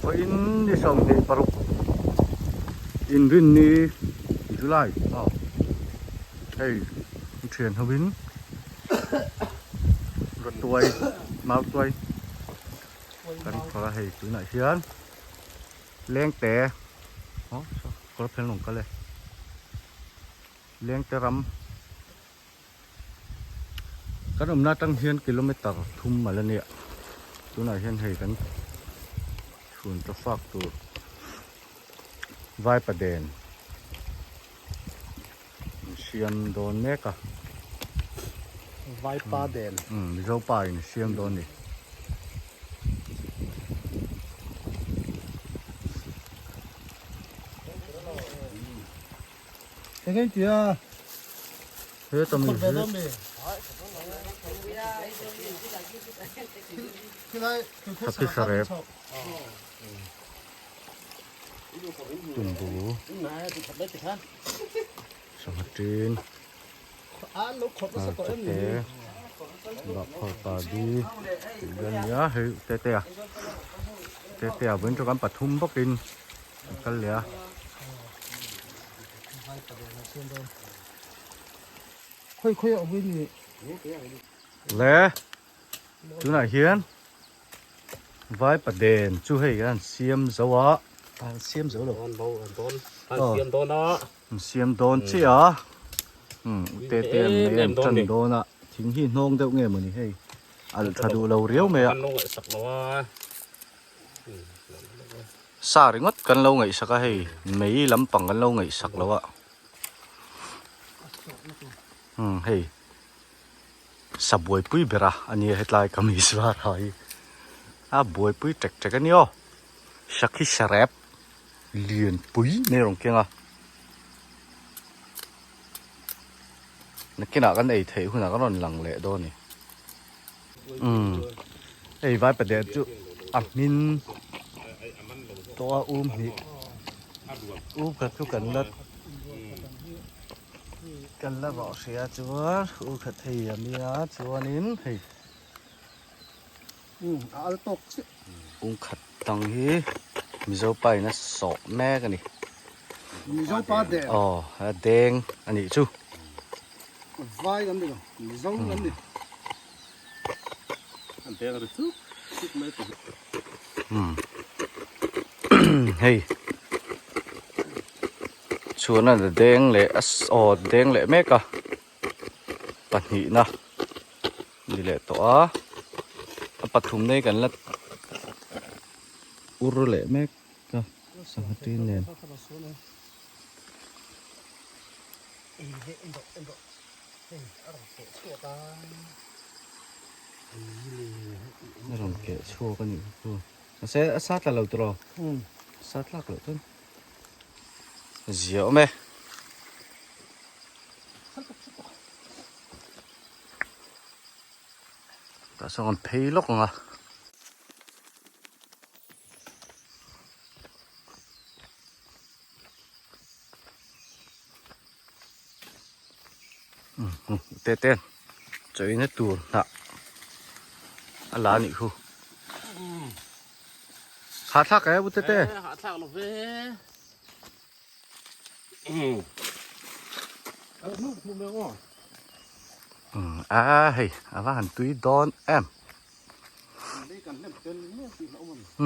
Vawiin ni 26 inrinni July aw hei an thian ho in rawtuai mautuai kan phawrh a hei tunah hian lengte aw saw kawr phel rawn kal e lengte ram. Kan awmna atang hian kilometer thum a la nia tunah hian hei kan chhun ta fak tur vaipa den an siam dawn mek a vaipa den umm mizo pa in a siam dawn a ni. Eng tia he tam hi Sakhi sarep tumbu sangha tin hmarchate bahkhawr padi tih vel a nia hei tete a tete a vawiin chu kan pathum bawkin a kal leh a. Le tunah hian vai paden chu hei an siam zo a an siam zo lo an bo an dawn an siam dawn a an siam dawn chiah a um te te an nei an tan dawn a thing hi hnawng deuh nge mawni hei alh tha duh lo riau mai a an lo ngaihsak lo a. Sa ringawt kan lo ngaihsak a hei mei lampang kan lo ngaihsak lo a umm hei sa buaipui ber a ania hetlai kamis var ha hi a buaipui tek tek a ni aw sakhi sarep lianpui mai a rawn keng a nakinah kan ei theih hunah kan rawn lang leh dawn a ni. Umm hei vai pader chu a hmin tawh a um hnih um khat chu kan la kan la rawh hrih a chuan u khat hei a nia chuanin hei um a al tawk chiah um khat tang hi mizo pa in a sawh mek a ni mizo pa der aw a deng a nih chu. Vai kan ni lo, Mizo kan ni. An deng ri chuk chuk mai tawh. Hmm. Hei. Chuan a deng leh a aw deng leh mek a. Pahnihna ni leh tawh a. A pathum nei kan la ur leh mek a sangha tin nen. A rawn keh chhuak a nih chu mahse a sa tla lo tawh sa tlak loh chuan zia awm e. Tah sawn kan phei lawk ang a. Te te chawina tur hnah a la anih khu hahthlak e u te te hahthlak lo ve a hei a va han tui dawn em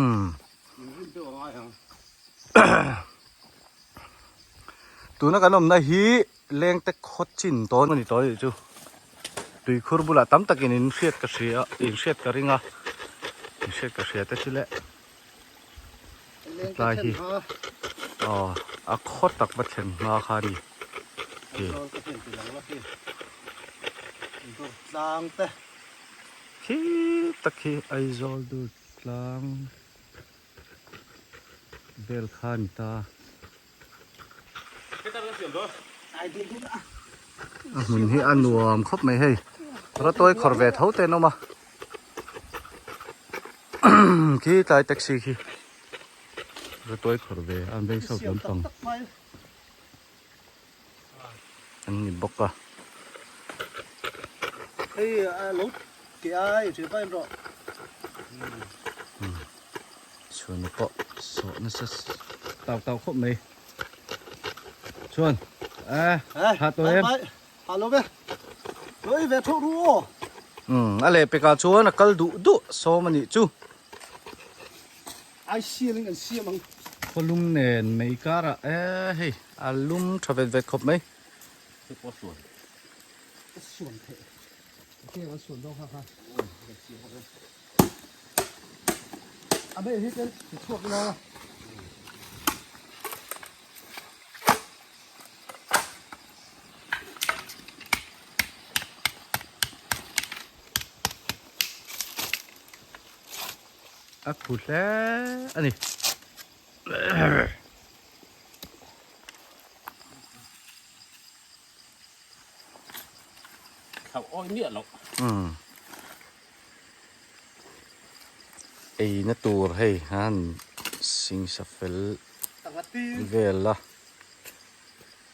umm. Tuna kan awmna hi lengte khaw chin dawn a ni tawh a nih chu tuikhur bulah tam takin in hriat ka hria in hriat ka ring a in hriat ka hria te chu le hetlai hi aw a khaw tak va thlen hma kha a ni khi tak hi Aizawl dur tlang. Vel kha a ni ta. A hmun hi a nuam khawp mai hei. Rawtuai khawr ve tho te an awm a. Khi tlai taxi khi rawtuai khawr ve a an veng sawt lampang an ni bawk a. Hei lo ke ai thian pa in rawh. Chhuan pawh sawh nasa tau tau khawp mai. Chuan eh ha tawh em? Ha lo ve. Lo ei ve theuh ru aw. Umm a leh pekah chuan a kal duh duh sawm a nih chu. Ai sial in kan siam ang. Khawlum nen mei karah eh hei a lum tha vet vet khawp mai. Hei pawh a suan. A suan theih. Ke an suan dawn kha kha. A beh hi ten ti chhuak ila. A khu hle a ni. Thlau awi miah loh. Umm. Eina tur hei han singsa fel vel a.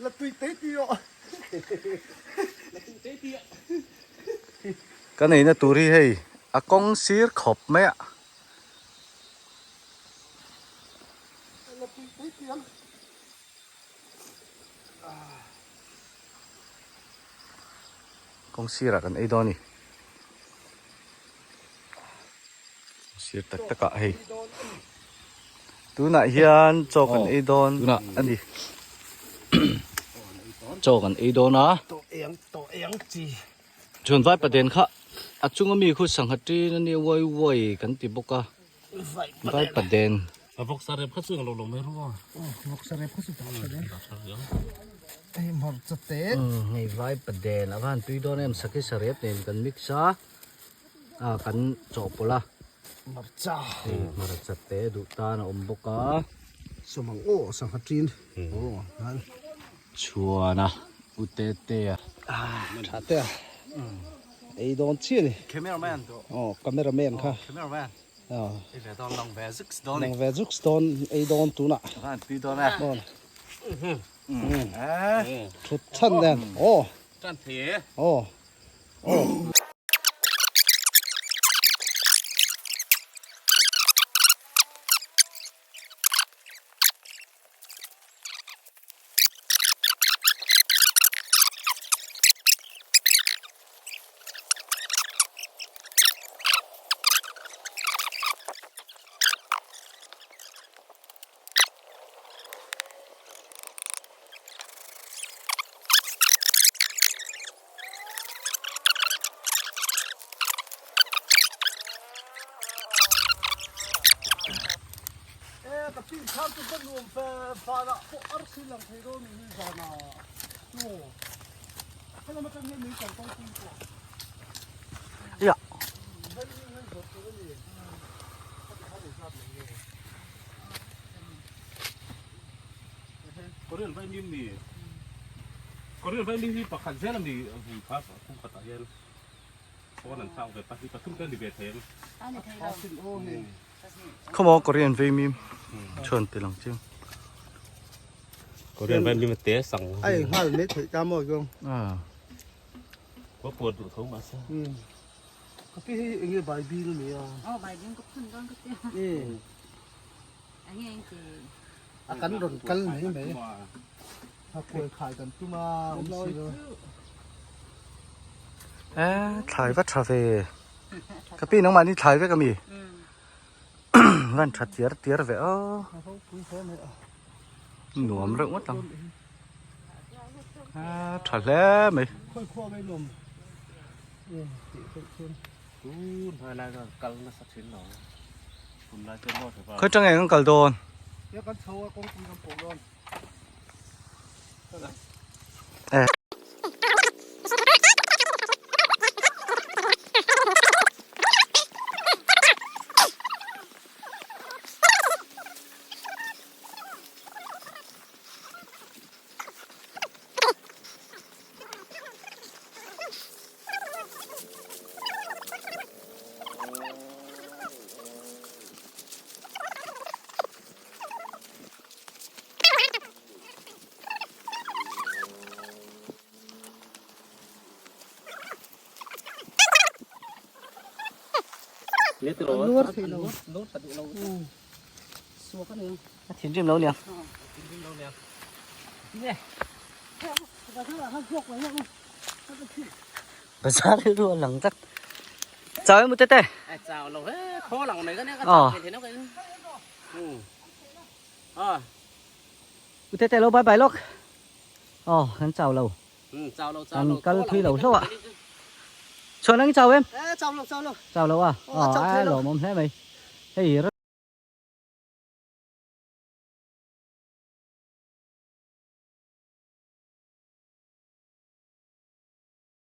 La tui tei tui aw. La tui tei tui a. Kan eina tur hi hei a kawng sir khawp mai a. La tui tei tui ang. Kawng sirah kan ei dawn a ni. Sir tak takah hei. Tunah hian chaw kan ei dawn a ni. Chaw kan ei dawn a. Chuan vai paden kha a chunga mi khu sangha ṭin a nia uai uai kan ti bawk a. Vai paden. A vawksa rep kha chu englo lo mai ru a. Vawksa rep kha chu tak tha hle. Hei hmarcha te. Hei vai paden a van tui dawn em sakhi sarep nen kan mix a. Ah kan chawhpawlh a. Hmarcha. Hei hmarcha te duh tan a awm bawk a. Sawmang aw sangha ṭin. Aw han. Chhuan a u te te a. Tha te a. Ei dawn chiah a ni. Cameraman. Aw cameraman kha. Cameraman. Aw. Ei ve dawn lang ve zuks dawn a ni. Lang ve zuks dawn ei dawn tunah. Van tui dawn e. Dawn. Thut chhan nen. Aw. Tan thei e. Aw. Aw. Ya. Korean vai mim ni Korean vai mim hi pakhat zel a ni vui kha kum khatah hian pawn an chak ve pahnih pathum te a ni ve thei ang. Khawmaw Korean vai mim chuan ti lang chiang. Korean vai mim a te sang. Ai nghal mai theih ta maw zawng. Ah. Kua puar duh tho mahse. Ka pi hi enge bai bil a ni a. Aw bai bil ka phun dawn ka tia. Enge eng ti. A kan rawn kal mai mai. A kuai khai kan tum a awm si lo. Eh thlai va tha ve. Ka pi nangmah ni thlai vek a mi. Van tha tiar tiar ve aw. Nuam reuh ngawt ang. A tha hle mai. Khawi khua mai nuam. Tih chuan. Tun hmai lai kha kal nasa thin lo. Khawi tang eng an kal dawn? Eh. Nuar thei lo. A thinrim lo nia. Bazar rilru a lang tlat. Chau em Utete? Chào lo he, kho lang mai ka nia ka Ờ. chau thei no ka in. Ờ. Utete lo bye bye lawk. Aw kan chau lo. Chau lo chau Kan lo. kal thui lo hlauh a. Chhuan ang i chau em? Chau lo chau lo. Chau lo a. Aw, chau thei Aw lo. a lawmawm hle mai. Hei.